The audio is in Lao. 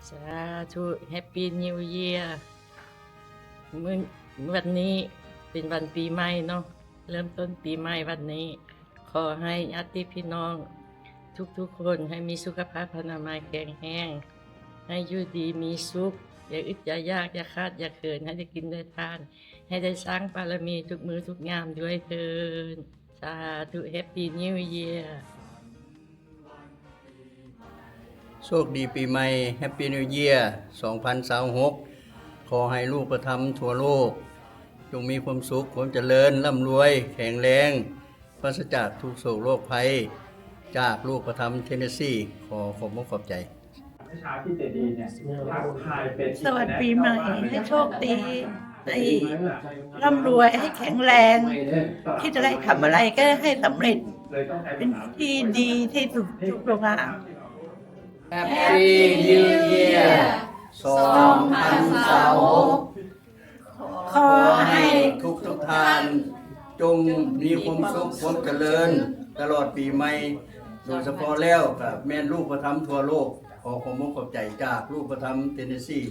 ສາທຸ Happy New Year ມື້ ວັນນີ້ເປັນວັນປີໃໝ່ເນາະ ເລີ່ມຕົ້ນປີໃໝ່ວັນນີ້ ຂໍໃຫ້ຍາດຕິພີ່ນ້ອງທຸກໆຄົນ ໃຫ້ມີສຸຂະພາບອະນາໄມແຂງແຮງ ໃຫ້ຢູ່ດີມີສຸກ ຢ່າອຶດຢ່າຢາກ ຢ່າຂາດຢ່າເຂີນ ໃຫ້ໄດ້ກິນໄດ້ທານ ໃຫ້ໄດ້ສ້າງບາລະມີທຸກມື້ທຸກຍາມດ້ວຍເທີ້ນ. ສາທຸ Happy New Year. ໂຊກດີປີໃໝ່ Happy New Year ສອງພັນຊາວຫົກ ຂໍໃຫ້ລູກປະທຳທົ່ວໂລກ ຈົ່ງມີຄວາມສຸກ ຄວາມຈະເລີນ ລ່ຳລວຍ ແຂງແຮງ ປາສະຈາກທຸກໂສກໂລກໄພ ຈາກລູກປະທຳ Tennessee ຂໍຂອບອົກຂອບໃຈ. ສະຫວັດປີໃໝ່ ໃຫ້ໂຊກດີ ໃຫ້ລ່ຳລວຍ ໃຫ້ແຂງແຮງ ຄິດອະໄລທຳອະໄລກໍໃຫ້ສຳເລັດ ເປັນທີ່ດີທີ່ສຸກ ສຸກສະຫວ່າງ. Happy New Year ສອງພັນຊາວຫົກ ຂໍໃຫ້ທຸກໆທ່ານ ຈົ່ງມີຄວາມສຸກຄວາມຈະເລີນຕະຫຼອດປີໃໝ່ ໂດຍສະເພາະແລ້ວກໍແມ່ນລູກປະທຳທົ່ວໂລກ ຂໍຂອບອົກຂອບໃຈຈາກລູກປະທຳ Tennessee.